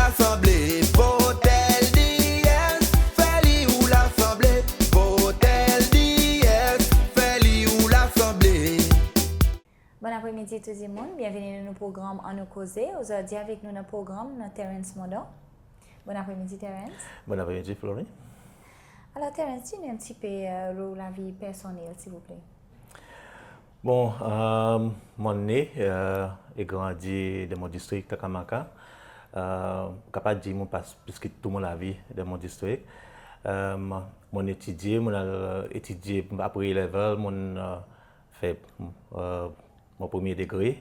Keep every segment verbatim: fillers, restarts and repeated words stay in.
Lasanble, vot L D S, fer li ou Lasanble, vot L D S, fer li ou Lasanble. Bon apremidi tou dimoun, byenveni dan nou progranm Annou Koze. Ozordi avek nou dan progranm nou annan Terence Mondon. Bon apremidi Terence. Bon apremidi Florie. Alor Terence, dir nou en pti pe lo ou lavi personnel silvouple. Bon, mon ne e grandi dan mon distrik Takamaka. Kapab dir mon pas plis ki tou mon lavi dan mon distrik. Mon etidye, mon al etidye apre A level, mon fer mon premye degre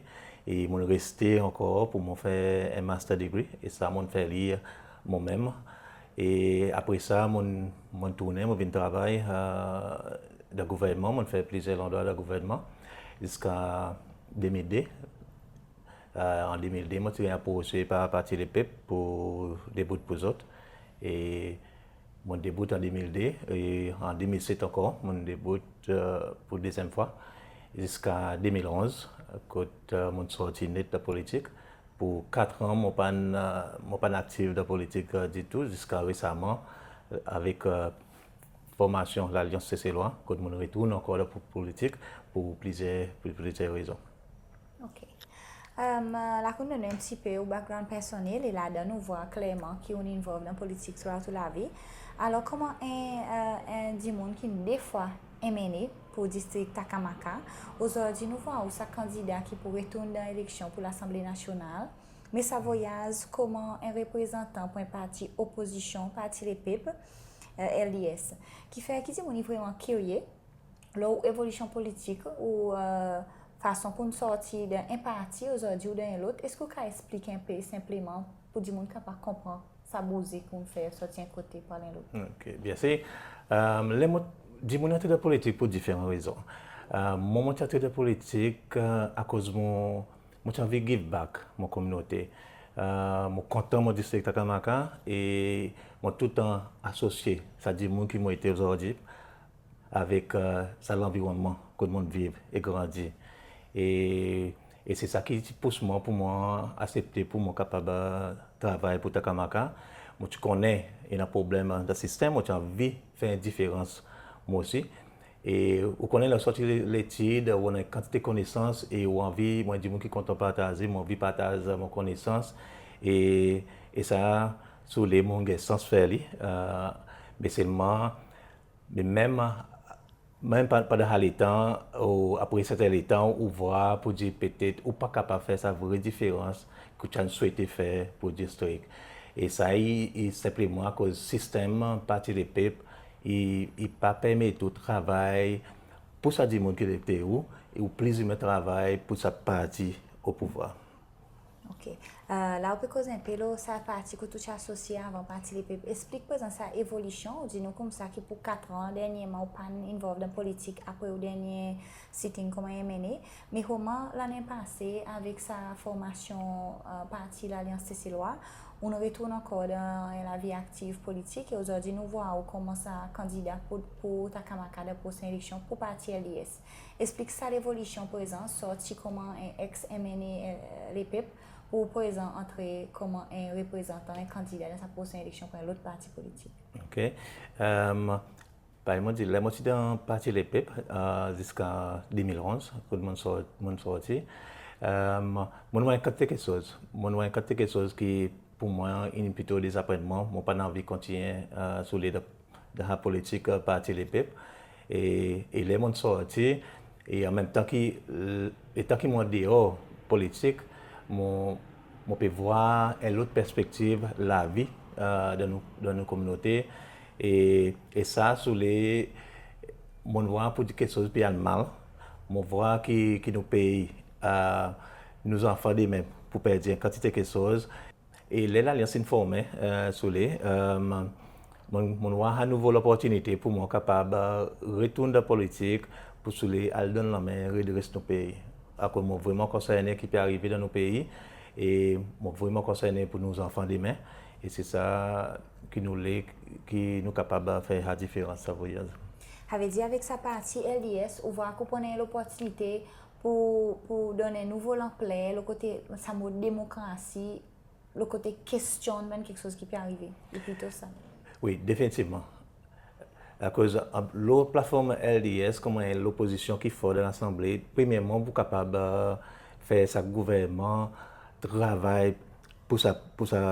e mon reste ankor pour mon fer en master degree e sa mon fer li mon menm. E apre sa mon, mon tournen, mon vin travay dan gouvernman, mon fer plizyer landrwa dan gouvernman ziska de mil de. An de mil de mon ti ganny aprose par Parti Lepep pour debout pour zot. E mon debout an de mil de e an de mil set ankor mon debout pour dezyenm fwa ziska de mil onz kot mon sorti net dan politik. Pour kat an mon pa'n, mon pa'n aktiv dan politik ditou ziska resaman avek formasyon Lalyans Seselwa kot mon retourn ankor dan politik pour plizyer, pour plizyer rezon. Ok. La ou donn nou en pti pe ou background personnel e ladan nou vwar klerman ki ou'n involve dan politik throughout ou lavi. Alor konman en, en dimoun ki'n de fwa M N A pour distrik Takamaka, ozordi nou vwar ou sa kandida ki pou retourn dan eleksyon pour Lasanble Nasyonal, me sa vwayaz konman en reprezantan pour en parti opozisyon, Parti Lepep, L D S. Kifer ki dimoun i vreman kirye lo ou evolisyon politik ou fason ki ou'n sorti dan en parti ozordi ou dan en lot. Eski ou kapab eksplik en pe senpleman pour dimoun kapab konpran sa bouze ki ou'n fer sorti en kote pour al en lot? Ok, byensir. Ler mon, dimoun i antre dan politik pour diferan rezon. Mwan mon ti antre dan politik akoz mon, mon ti anvi give back mon kominote. Mon kontan mon distrik Takamaka e mon toultan asosye sa dimoun ki mon ete ozordi avek sa lanvironnman kot mon viv e grandi. E, e se sa ki ti pous mwan pour mwan aksepte pour mwan kapab travay pour Takamaka. Mon ti konnen i annan problenm dan sistenm, mon ti anvi fer en diferans mwan osi. E ou konnen ler ou sorti letid, ou annan en kantite konesans e ou anvi, mon en dimoun ki kontan partaze, mon anvi partaz mon konesans. E, e sa, si ou le mon ganny sans fer li, me selman, me menm, menm pandan sa letan, apre serten letan, ou vwar pour dir petet ou pa kapab fer sa vre diferans ki ou ti swete fer pour distrik. E sa i, i senpleman akoz sistenm Parti Lepep i, i pa permet ou travay pour sa dimoun ki elekte ou, e ou plizoumwen travay pour sa parti o pouvwar. Ok. La ou pe koz en pe lo sa parti kot ou ti asosye avan, Parti Lepep. Eksplik prezan sa evolisyon, ou dir nou koumsa ki pour kat an dernyerman ou pa'n involve dan politik apre ou dernyen sitting konman M N A. Me konman lannen pase avek sa formasyon parti Lalyans Seselwa, ou'n retourn ankor dan lavi aktiv politik e ozordi nou vwar ou konman sa kandida pour, pour Takamaka dan prosen eleksyon pour parti L D S. Eksplik sa levolisyon prezan, sorti konman en ex M N A Lepep pour prezan antre konman en reprezantan, en kandida dan sa prosen eleksyon pour en lot parti politik. Ok. Parey mon dir, ler mon ti dan Parti Lepep ziska de mil onz kot mon sorti, mon war en kantite keksoz. Mon war en kantite keksoz ki pour mwan in plito dezapwentman, mon pa'n anvi kontinyen si le dan sa politik Parti Lepep. E, e ler mon sorti, e an menm tan ki, letan ki mon deor politik, mon, mon pe vwar en lot perspektiv lavi dan nou, dan nou kominote. E, e sa si le mon vwar pour dir keksoz pe al mal, mon vwar ki, ki nou pei, nou zanfan demen pou perdi en kantite keksoz. E ler Lalyans in formen, si le, mon, mon war sa nouvo loportinite pour mon kapab retourn dan politik pour si le al donn lanmen redres nou pei. Akoz mon vreman konsernen ki pe arive dan nou pei e mon vreman konsernen pour nou zanfan demen. E se sa ki nou le ki nou kapab fer sa diferans sa vwayaz. Savedir avek sa parti L D S ou war ki ou pran en loportinite pour, pour donn en nouvo lanpler lo kote sa mo demokrasi lo kote kestyonn bann keksoz ki pe arive. E plito sa. Wi, definitivman. Akoz, an, lo platform LDS konman en lopozisyon ki for dan Lasanble, premyerman pou kapab, e, fer sa gouvernman travay pour sa, pour sa,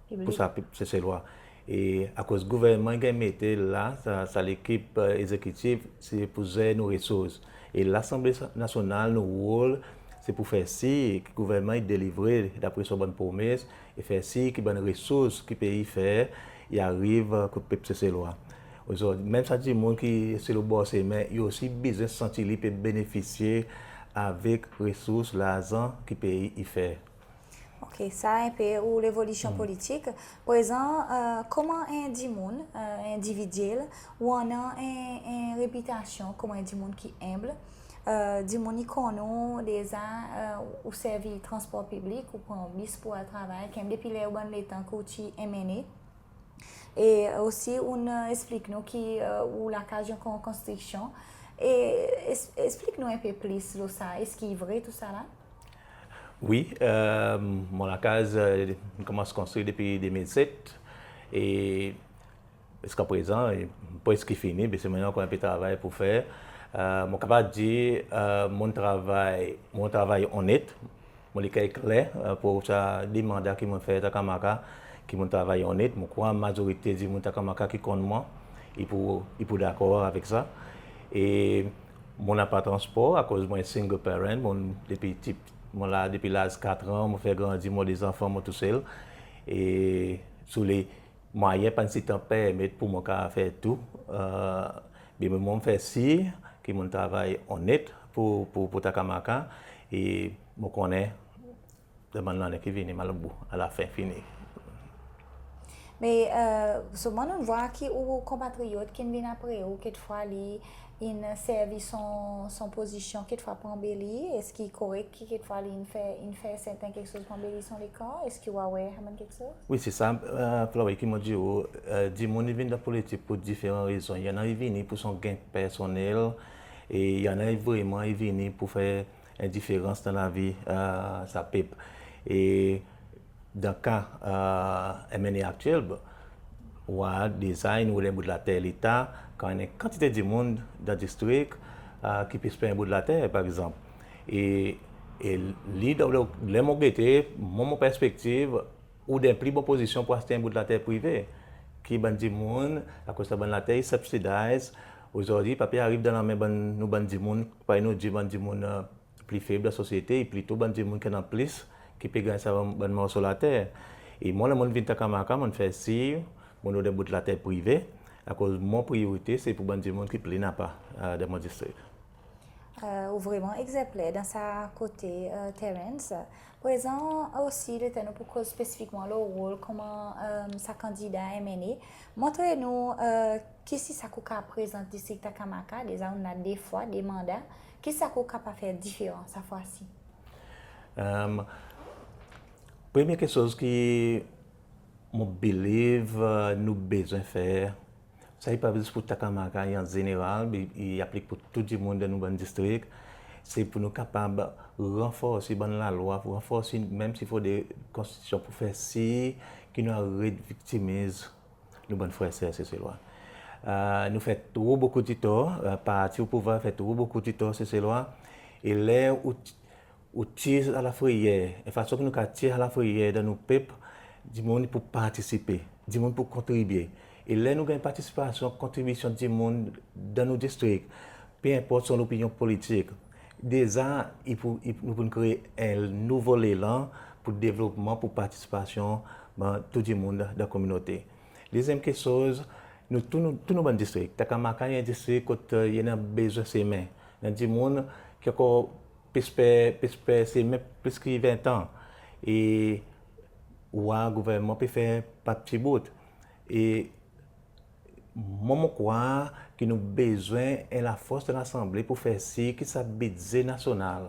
pour sa pep Seselwa. E akoz gouvernman i ganny mete la, sa, sa lekip, e, egzekitif, se pou zer nou resours. E Lasanble Nasyonal, nou rol, se pou fer sir ki gouvernman i delivre dapre son bann promes, e fer sir ki bann resours ki pei i fer, i ariv, e, kot pep Seselwa. Ozordi, menm sa dimoun ki se lo bor semen, i osi bezwen santi li pe benefisye avek resours, larzan ki pei i fer. OK, sa en pe ou levolisyon politik. Prezan, e, konman en dimoun, e, endividyel, ou annan en, en repitasyon konman en dimoun ki enb, e, dimoun i konn ou deza, e, ou servi transpor piblik, ou pran bis pour al travay, kanmenm depi ler ou bann letan ki ou ti MNA. E osi, ou'n, e, eksplik nou ki, e, ou lakaz i ankor an konstriksyon. E es-, eksplik nou en pe plis lo sa. Eski i vre tousala? Wi, e, mon lakaz, e, in konmans konstri depi de mil set. E ziska prezan, i preski fini, be selman i annan ankor en pe travay pour fer. E, mon kapab dir, e, mon travay, mon travay onnet, mon leker kler, e, pour sa de manda ki mon fer Takamaka, ki mon travay onnet. Mon krwar mazorite dimoun Takamaka ki konn mwan, i pou, i pou dakor avek sa. E mon napa transpor, akoz mon single parent, mon depi ti, mon la depi laz kat an, mon fer grandi mon de zanfan, mon tousel. E sou le mwayen pa'n sitan permet pour mon kapab fer tou. E, be mon fer sir ki mon travay onnet pour, pour, pour Takamaka, e mon konnen dan bann lannen ki vini, mon al bout, alafen fini. Me, e, selman nou'n vwar ki ou konpatriyot ki'n vin apre ou, kekfwa li in servi son, son pozisyon, kekfwa pour anbeli, eski korek ki kekfwa li in fer, in fer serten keksoz pour anbeli son lekor, eski ou aware a bann keksoz? Wi, se sa, e, Flori, ki mon dir ou, e, dimoun i vin dan politik pour diferan rezon. I annan i vini pour son gen personnel, e i annan i vreman i vini pour fer en diferans dan lavi, e, sa pep. E dan ka, e, MNA aktyel, be, ou war deza in rod en bout later Leta, kan en kantite dimoun dan distrik, e, ki pe esper en bout later, par egzanp. E, e li, dan, dan, ler mon gete, mon, mon perspektiv, ou dan pli bon pozisyon pour aste en bout later prive ki bann dimoun, akoz sa bann later i subsidize. Ozordi, pa pe ariv dan lanmen bann, nou bann dimoun, parey nou dir, bann dimoun, e, pli feb dan sosyete, e plito bann dimoun ki annan plis, ki pe ganny sa bann, bann morso later. E mwan, ler mon'n vin Takamaka, mon'n fer sir mon rod en bout later prive, akoz mon priyorite se pour bann dimoun ki pli napa, e, dan mon distrik. E, ou vreman egzanpler dan sa kote, e, Terrence. Prezan osi, letan nou pou koz spesifikman lo rol konman, e, sa kandida MNA, montre nou, e, kisisa ki ou kapab prezant distrik Takamaka, deza ou'n la de fwa, de manda, kisisa ki ou kapab fer diferan sa fwa si? E, premye keksoz ki mon believe, e, nou bezwen fer, sa i pa zis pour Takamaka, i an zeneral, i, i aplik pour tou dimoun dan nou bann distrik, se pour nou kapab ranforsi bann lalwa, ranforsi, menm si fodre konstitisyon, pour fer sir ki nou aret viktimiz nou bann frer ser Seselwa. E, nou fer tro bokou ditor, e, parti o pouvwar fer tro bokou ditor Seselwa, e ler ou, ou tir sa lafreyer, e fason ki nou kapab tir sa lafreyer dan nou pep, dimoun pou partisipe, dimoun pou kontribye. E ler nou ganny partisipasyon, kontribisyon dimoun dan nou distrik, pe enport son lopinyon politik, deza, i pou, i, nou pou kree en nouvo lelan pour devlopman, pour partisipasyon, ben, tou dimoun dan, dan kominote. Dezyenm keksoz, nou, tou nou, tou nou bann distrik, Takamaka i en distrik kot, e, i annan bezwen semen. Annan dimoun ki ankor pe esper, pe esper semen plis ki ven an. E ou war gouvernman pe fer pa pti bout. E mwan, mon krwar ki nou bezwen en lafors dan Lasanble pour fer sir ki sa bidze nasyonal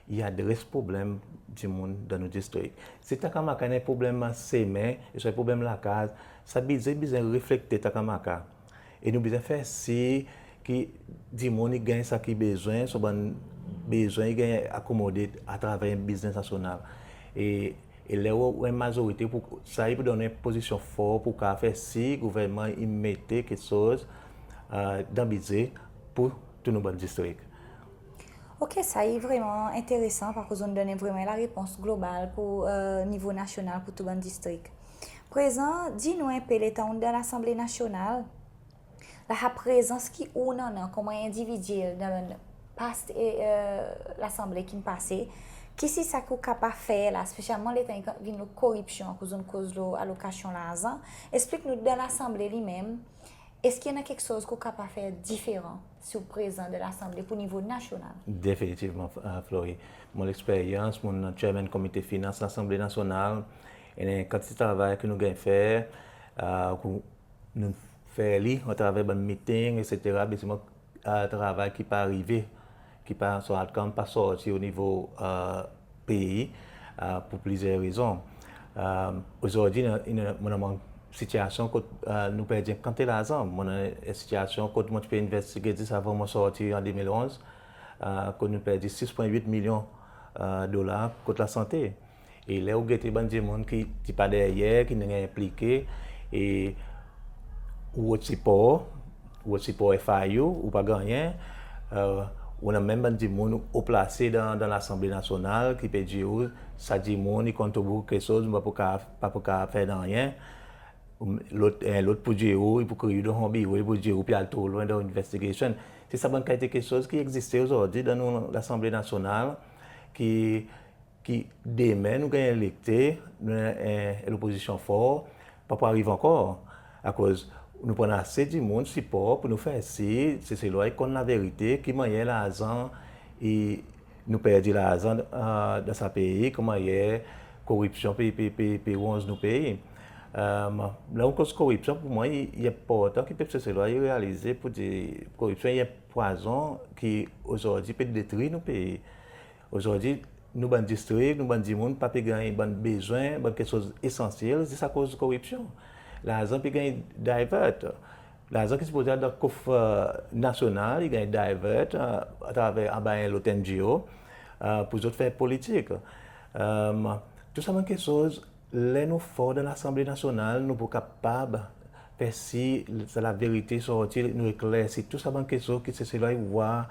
i adres problenm dimoun dan nou distrik. Si Takamaka annan problenm semen, ouswa problenm lakaz, sa bidze bezwen reflekte Takamaka. E nou bezwen fer sir ki dimoun i ganny sa ki bezwen, son bann bezwen i ganny akomode atraver en biznes nasyonal. E, E ler ou, ou en mazorite, pou sa i pou donn en pozisyon for pou kapab fer sir gouvernman i mete keksoz, e, dan bidze pour tou nou bann distrik. OK, sa i vreman enteresan, parkoz ou'n donn vreman larepons global pour, e, nivo nasyonal pour tou bann distrik. Prezan, dir nou en pe, letan ou'n dan Lasanble Nasyonal, la sa prezans ki ou'n annan konman endividyel dan past, e, e, Lasanble ki'n pase, ki si sa ki ou kapab fer la, espesyalman letan i vin lo koripsyon, akoz ou'n koz lo alokasyon larzan. Eksplik nou dan Lasanble li menm, eski i annan keksoz ki ou kapab fer diferan si ou prezan dan Lasanble pour nivo nasyonal? Definitivman, e, Flory. Mon leksperyans, mon chairman Komite Finans Lasanble Nasyonal, e kantite travay ki nou ganny fer, e, ki nou fer li atraver bann miting, etsetera, be selman, e, travay ki pa arive, ki pa, son outcome pa sorti o nivo, e, pei, e, pour plizyer rezon. E, ozordi, nou, nou, nou annan sitiasyon kot, e, nou perdi en kantite larzan. Mon annan sitiasyon kot mon ti pe envestige zis avan mon sorti an de mil onz, e, kot nou perdi sis pwen wit milyon, e, dolar kot lasante. E ler ou gete bann dimoun ki ti pa deryer, ki napa enplike, e ou rod sipor, ou rod sipor F I U, ou pa gannyen, e, ou annan menm bann dimoun o plase dan, dan Lasanble Nasyonal ki pe dir ou, sa dimoun i konn tou bout keksoz, nou pa pou kapab, pa pou kapab fer nanryen. Lot, en lot pou dir ou, i pou kriy ou dan son biwo, i pou dir ou pe al tro lwen dan investigation. Se sa bann kalite keksoz ki egziste ozordi dan nou Lasanble Nasyonal, ki, ki demen nou ganny elekte, nou, e, lopozisyon for, pa pou ariv ankor. Akoz nou pran ase dimoun sipor pour nou fer sir Seselwa i konn laverite, ki mannyer larzan i, nou perdi larzan, e, dan sa pei, ki mannyer koripsyon pe, pe, pe, pe ronz nou pei. E, ler ou koz koripsyon, pour mwan, i, i enportan ki pep Seselwa i realize pour dir koripsyon i en pwazon ki ozordi pe detri nou pei. Ozordi, nou bann distrik, nou bann dimoun pa pe ganny bann bezwen, bann keksoz esansyel, zis akoz koripsyon. Larzan pe ganny divert. Larzan ki sipoze al dan kof, e, nasyonal, i ganny divert, e, atraver, anba en lot N G O, e, pour zot fer politik. E, tou sa bann keksoz, ler nou for dan Lasanble Nasyonal, nou pou kapab fer sir sa laverite sorti, nou eklersi tou sa bann keksoz ki Seselwa i war.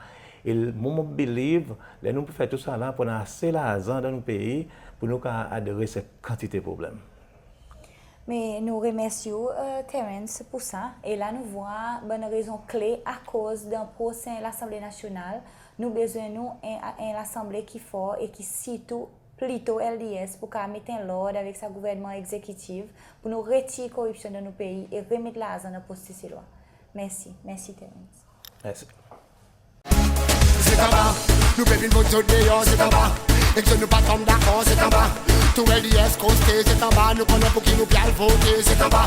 E mon, mon believe, ler nou pou fer tou sa la, pou annan ase larzan dan nou pei, pour nou kapab adres en kantite problenm. Me nou remersye ou, e, Terence, pour sa. E la nou vwar bann rezon kle akoz dan prosen Lasanble Nasyonal, nou bezwen nou en, en Lasanble ki for e ki sirtou plito L D S pour kapab met en lord avek sa gouvernman egzekitif, pour nou retir koripsyon dan nou pei e remet larzan dan pos Seselwa. Mersi, mersi Terence. Mersi. Zet anba, nou pe vin vot zot deor, zet anba. Ek zot nou pa tonm dakor, zet anba. Tou L D S koste, zet anba. Nou konnen pour ki nou pe al vote, zet anba.